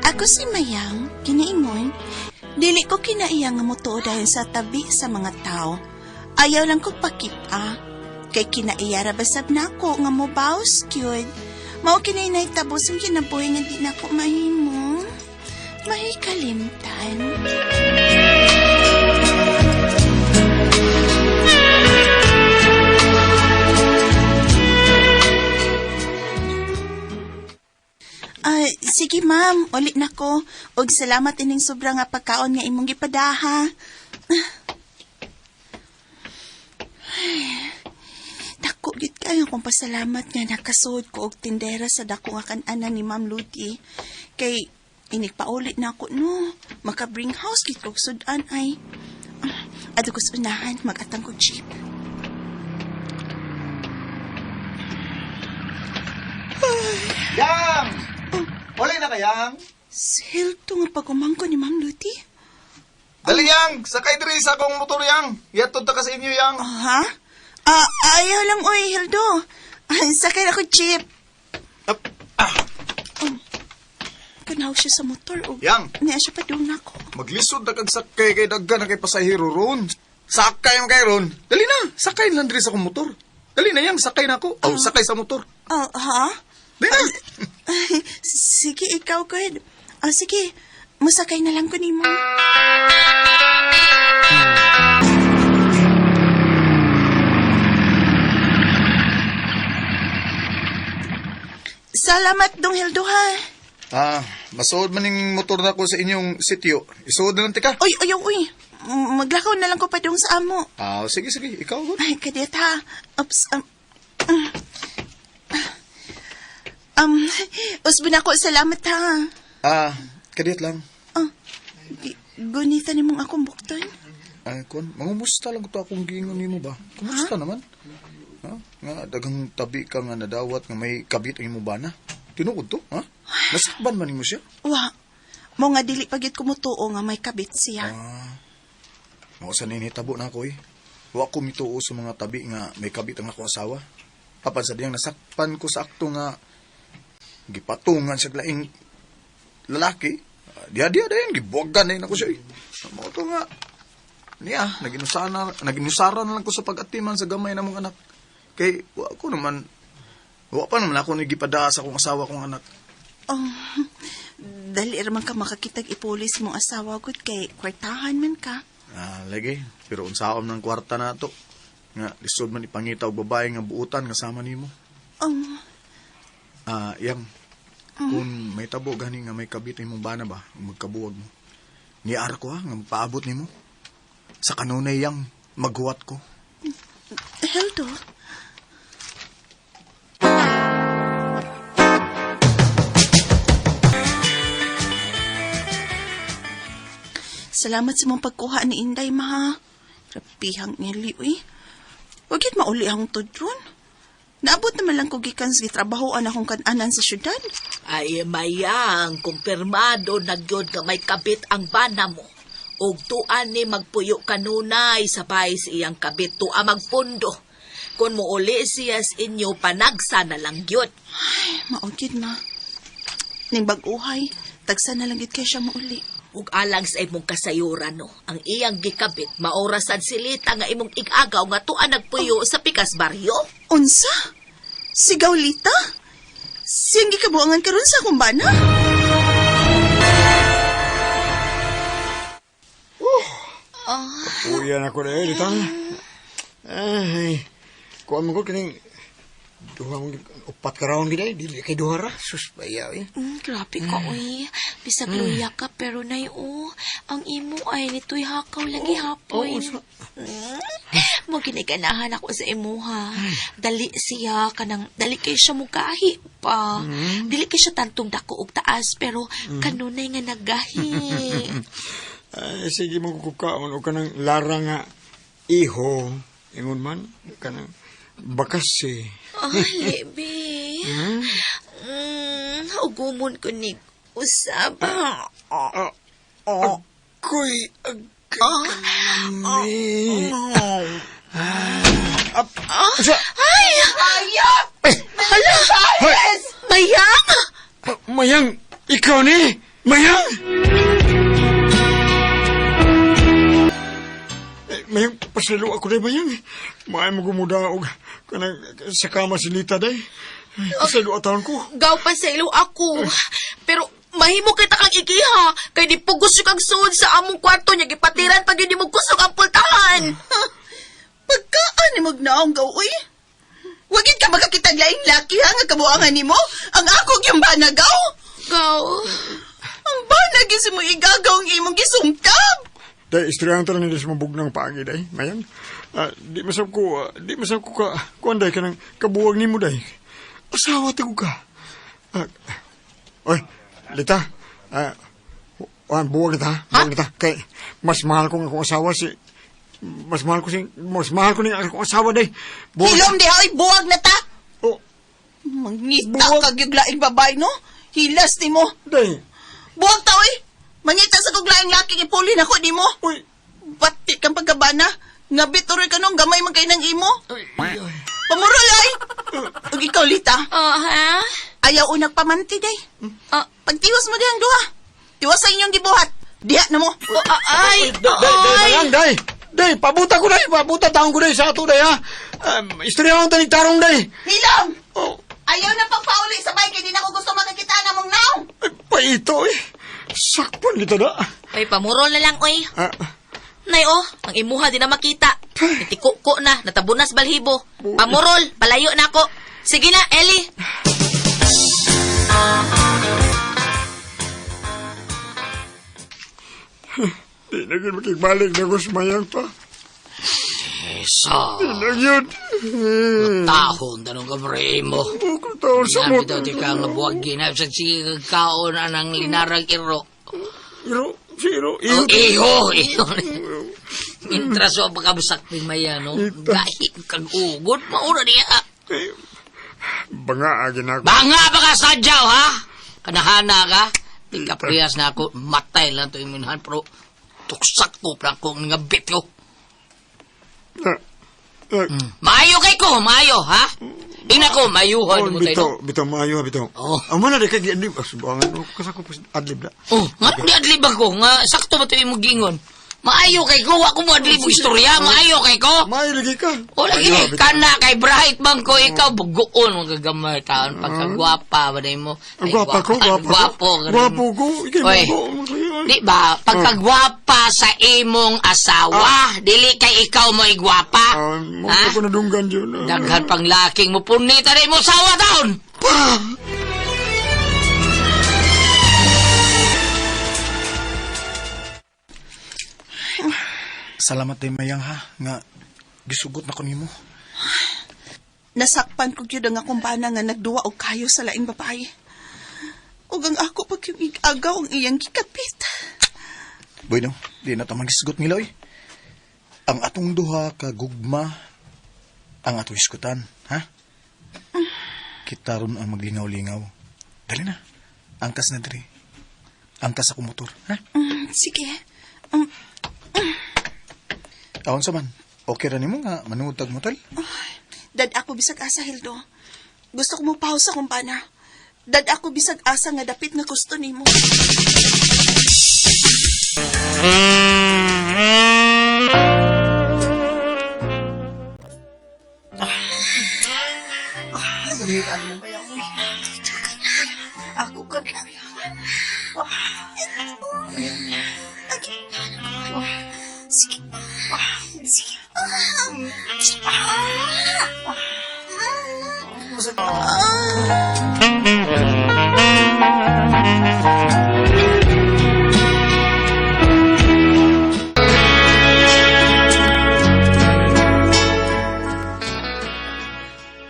Ako si Mayang, kinaingon, dili ko kinaiya nga motuo dahil sa tabi sa mga tao. Ayaw lang ko pakita. Kay kinaiya ra basab na ako nga mobaws gyud. Mao kinay nahitabo sa kinabuhi nga di na ko mahimo. Mahikalimtan. Ay, sige ma'am, uli na ko. Og salamat ining sobra nga pagkaon nga imong gipadaha. Ay, dako gid kayo kung pasalamat nga nakasuod ko og tindera sa dako nga kan-anan ni Ma'am Luti. Kay inig pauli na ako no. Maka bring house gid kog sudan ay. Adto ko sa unahan, mag-atang ko jeep. Yang! Uli na ka, Yang! Silto nga pagumangko ni Ma'am Luti. Dali, Yang! Sakay diri sa akong motor, Yang! Yatod ta ka sa inyo, Yang! Oh, ha? Ah, ayaw lang, oy, Hildo. Ay, sakay na ko jeep. Up. Ah, Kanaw siya sa motor. Og, Yang! Niya siya pa doon ako. Maglisod na kag sakay kay daghan na kay pasahero ron. Sakay man kay ron. Dali na, sakay na lang diri sa akong motor. Dali na, Yang, sakay na ako. Oh, sakay sa motor. Oh, ha? Dali na. Ay, sige, ikaw, good. Ah, sige, masakay na lang ko nimo. Salamat, Dong Hildo, ha. Ah, masuod man ning motor na ko sa inyong sityo. Isuod na lang tika. Uy, uy, uy. Maglakaw na lang ko pa dong sa amo. Ah, sige, sige. Ikaw, good. Ay, kadiyot ha. Oops, usbon ako, salamat ha. Ah, kadiyot lang. Oh, gunita ni mong akong bukton. Ay, kon, mangumusta lang to akong giingon nimo ba? Kumusta naman? Ha? Nga daghang tabi ka nga nadawat nga may kabit ang imong bana. Tinuod to, ha? Nasakban man nimo siya. Wa, mo nga dili pagyud kumutuo nga may kabit siya. Ah. Mao sa ninitabo na ako eh. Wa ko mituo sa mga tabi nga may kabit ang akong asawa. Apan sa diyang nasakpan ko sa akto nga gipatungan sa laing lalaki. Ah, diha diha dayon gibuwagan na ako siya eh. Mao to nga niya naginusana naginusara na lang ko sa pag-atiman sa gamay na mong anak. Kay wa ko naman wa pa naman ako nagipadaa sa akong asawa kong anak. Oh, dali ra man ka makakitag ipulis mong asawa gud kay kwartahan man ka. Ah, lagi. Pero unsaon ng kwarta na to. Nga, lisod man ipangita og babae nga buutan nga sama nimo. Oh, Ah, yang kung may tabo gani nga may kabit imong bana ba, magkabuwag mo. Niar ko ha, nga paabot nimo. Sa kanunay yang maghuwat ko. Hildo. Salamat sa mong pagkuha ni Inday, ma. Rapihang ngili, uy. Huwag yun mauli ang tudron. Naabot naman lang ko gikan sa gitrabahoan akong kananan sa syudad. Ay, mayang, kumpirmado na gyud nga may kabit ang bana mo. Og tuan ni magpuyo kanunay sabay sa iyang kabit tua magpundo. Kung muuli siya sa inyo, panagsa na lang gyud. Ay, maugid, ma. Ning bag-uhay, tagsa na lang gid kay siya mauli. Ug alang sa imong kasayuran no, ang iyang gikabit maorasan silita nga imong igagaw nga tua nagpuyo sa pikas baryo. Unsa? Sigaw lita? Siyang gikabuangan karon sa akong bana? Uyan ako na eh, litang. Ay, kuha mo ko kining duha mo upat ka round gid ay dili kay duha ra sus bayaw eh. Grabe ka, uy. Bisag luya ka, pero nay, oh, ang imo ay nito'y hakaw lagi hapon. Mo giniganahan ako sa imuha. Dali siya, kanang, dali kay siya mugahi pa. Dili kay siya tantong dako og taas, pero kanunay nga nagahi. Ay, sige mo kukaon o kanang lara nga iho ingon man kanang bakas eh. Ay, lebe. Ugumon ko ni usab. Ako'y agkalami. Ah, sa, Ay! Hala! Mayang! Mayang, ikaw ni! Mayang! Eh, Mayang, pasalo ako day, Mayang. Maay mo gumudaog kanang sa kama si Lita day. Ay, Pasalo ataon ko. Gaw pa sa ilo ako. Pero mahimo kita kang ikiha. Kay di pugos yung kang suod sa among kwarto niya. Gipatiran pag yun di mo kusog ang pultahan. Pagkaan ni magnaong gaw, uy. Wagin ka makakita laing laki ha, nga kabuangan nimo. Ang ako yung banagaw. Gaw. Ang banag yung si mo igagaw ang imong gisungkab. Day, istoryahan tala nila sa mabugnang paagi, day. Mayang, di masab ko, di masab ko ka, kuan, day, kanang kabuwag nimo, day. Asawa tago ka. Ah, oy, Lita, buwag nita, ha? Buwag nita. Kay, mas mahal ko nga akong asawa si, mas mahal ko si, mas mahal ko ni akong asawa, day. Buwag. Hilom di ha, oy, buwag na ta. Oh, Mangita Buwag. kag yung laing babae, no? Hilas ni mo. day. Buwag ta, oy. Mangita sa kog laing laki ipuli na ko nimo. Uy, Bati kang pagkabana. Ngabit uroy ka nung gamay man kay ng imo. ay, ay. Pamurol ay. Ug ikaw Lita, Ah, ha? ayaw unang pamanti day. Ah, Pagtiwas mo dihang duha. Tiwas sa inyong gibuhat. Diha na mo. oh, ah, ay, Day, day, day, ay. mayang, day. Day, pabuta ko, day. Pabuta taong ko, day, sa ato, day, ha? Istoryahan tanig tarong, day. Hilom! Oh, Ayaw na pagpauli sa bahay kay di na ko gusto makakita na mong naong. ay, paito, eh. Sakpan kita na. Ay, pamurol na lang, oy. Ah, Nay, oh, ang imuha di na makita. Itikuko na, natabunas balhibo. Pamurol, palayo na ako. Sige na, Ellie. di na yun makigbalik na ko sa mayang pa. Eso. Di na yun. Tahon tanong ka pre mo. Bukod taon sa Sabi mo. daw di ka nga buwag ginap sa sige kaon anang linarag iro. Iro, si Iro, Oh, iyo. iho, iho. Intras wa pagkabusak ni maya no. Gahi kag ugot maura niya. Eh, Banga, agin ako. Banga ba ka sadyaw ha? Kanahana ka? Di ka priyas na ako. Matay lang to iminhan pero tuksak ko pra ko nga bit ko. Ah, ah, Maayo kay ko, maayo ha? Ina ko, mayuhan Oh, mo tayo. bitaw, bitaw, maayo, ha, bitaw. Oh. Amo na, di kay adlib. Ah, subangan, oh, kasako pa adlib na. Oh, nga di adlib ako nga sakto ba to imong gingon? Maayo kay ko, wa ko mo adlib og istorya, maayo kay ko. Maayo lagi ka. O lagi Maayo, ha, bitaw. kana kay bright man ko ikaw bugoon mo kagamay taon pagkagwapa ba mo. Ang gwapa ko, gwapa ko. Gwapo. Gwapo ko. Ikay Oy. mo ko. Di ba? Pagkagwapa sa imong asawa, dili kay ikaw mo igwapa. Ah, mo Ha? ko nadunggan yun. Ah. Daghan pang laking mo punita rin mo sawa taon. Pa! Salamat day mayang ha nga gisugot na ko nimo. Nasakpan ko gyud ang akong bana nga nagduwa og kayo sa laing babae. Ug ang ako pag yung igagaw ang iyang gikapit. Bueno, di na ta magisgot nila oy. Ang atong duha ka gugma ang atong iskutan, ha? Kita ron ang maglingaw-lingaw. Dali na. Angkas na diri. Angkas ako motor, ha? Sige. Aon sa man. Okay ra nimo nga manuod tag motel? Dad ako bisag asa Hildo. Gusto ko mo pause akong bana. Dad ako bisag asa nga dapit nga gusto nimo. Ako ka na. Sige. Sige.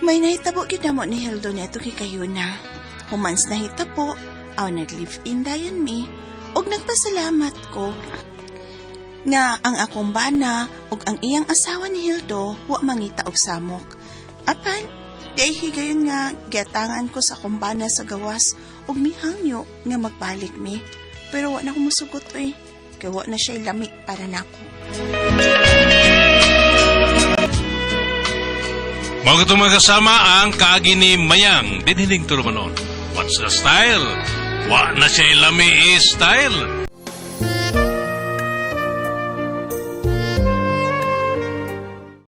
May nahitabo gyud namo ni Hildo neto kay Kayuna. Humans nahitabo, aw nag-live-in dayon mi, ug nagpasalamat ko nga ang akong bana ug ang iyang asawa ni Hildo wa mangita og samok. Apan, di ay higayon nga giatangan ko sa akong bana sa gawas ug mihangyo nga magbalik mi. Pero wa na ko musugot oy, kay wa na siya lami para nako. Mga itong mga kasama ang kaagi ni Mayang, dinhiling tulumanon. What's the style? Wa na siya ilami style.